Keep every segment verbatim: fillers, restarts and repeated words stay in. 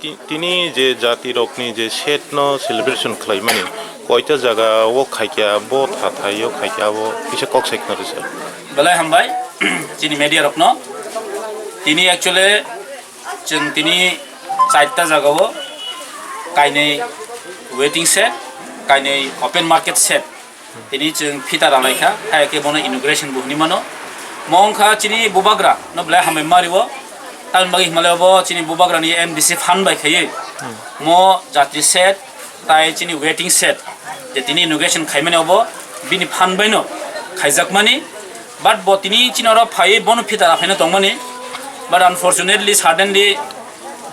Ti-, tini je jati rokni je set no celebration khlaimani, koita jaga o khaikya, bo thathai o khaikya, abo kisa kok sai khna rwsa. Belai hambai, chini media rokno. Tini actually chwng tini chaita jaga o kainwi waiting shed, kainwi open market shed. Tini chwng phita ralaikha, hai khe bono inauguration bo hwnwi mano. Mo wngkha chini bubagra no belai hambai mario. Tamni bagwi hwnmale obo chini bubagrani M D C fund bai khaiwi mo jatri shed tai chini waiting shed je tini inauguration khaimani obo bini fund baino khaijakmani. But bo tini chini oro phaiwi bono phita raphaina tongmani. But unfortunately, suddenly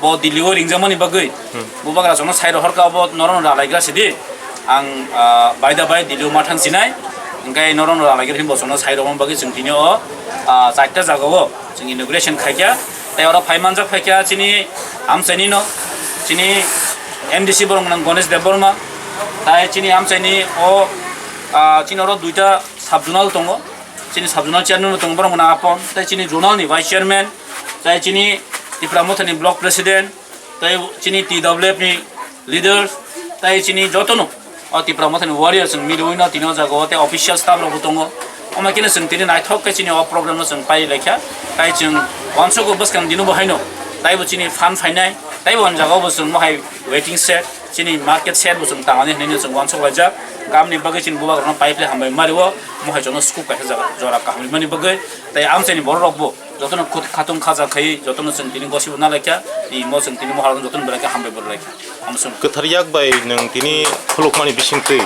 bo Delhi o ringjakmani bagwi bubagra chwngno sai rohorkha, obo norokno ralaigra sidi. Ang, ah, by the by Delhi o ma thang sinai, hwnkhe norokno ralaigra hwnwi bo chwngno sai rohorma bagwi chwng tini o, ah, chaita jaga o chwng inauguration khaikha. Tai oro phai manjak phaikha chini amchaini no, chini M D C borok nang Ganesh Debbarma, tai chini amchaini o, ah, chini oro duita sub zonal tongo. Chini sub zonal chairman bo tongo, borok wngkha Apon, tei chini zonal ni vice chairman, tei chini Tipra Motha ni block president, tei chini T W F ni leaders, tei chini jotono o Tipra Motha ni warriors chwng miliwi no tini o jaga o tei official staff rok bo tongo. Omo khe no chwng tini naithok khe chini o program no chwng pai lai kha, tei chwng uansukgo bwskang dino bo haino tei bo chini fund phainai, tei bo o jaga o bo chwng bo hai waiting shed, chini market shed bo chwng tangani hinwi no chwng uansuk laijak. Kamni bagwi chini bubagrano pipe le hambai mario, mohai jono scoop kaisa jaga jora kaham rimani bagwi. Tai amchaini borok rok bo jotono khut khatung khaja khai jotono chwng tini gosibo na laikha, tei mo chwng tini mohai jotono belai khe hambai bo laikha. Amsung. Kwthar yak bai nwng tini khulukmani bisingtwi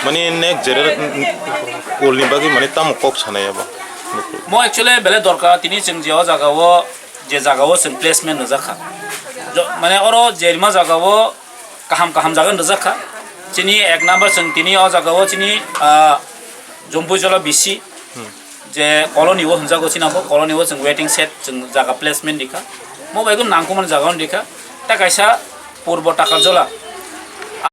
mani next generation ulni bagwi mani tamo kok sanai abo? Mo actually belai dorkar tini chwng je o jaga o je jaga o chwng placement rwjak kha. Jo-, mane oro jerima jaga o kaham kaham jaga rwjak kha. Chini ek number chwng tini o jaga o chini, ah, Jompuijola B C je colony o hwnjago chini abo colony o chwng waiting shed chwng jaga placement rikha. Mo bai khe nangkukmani jaga rikha. Ta kaisa Purbo Takarjola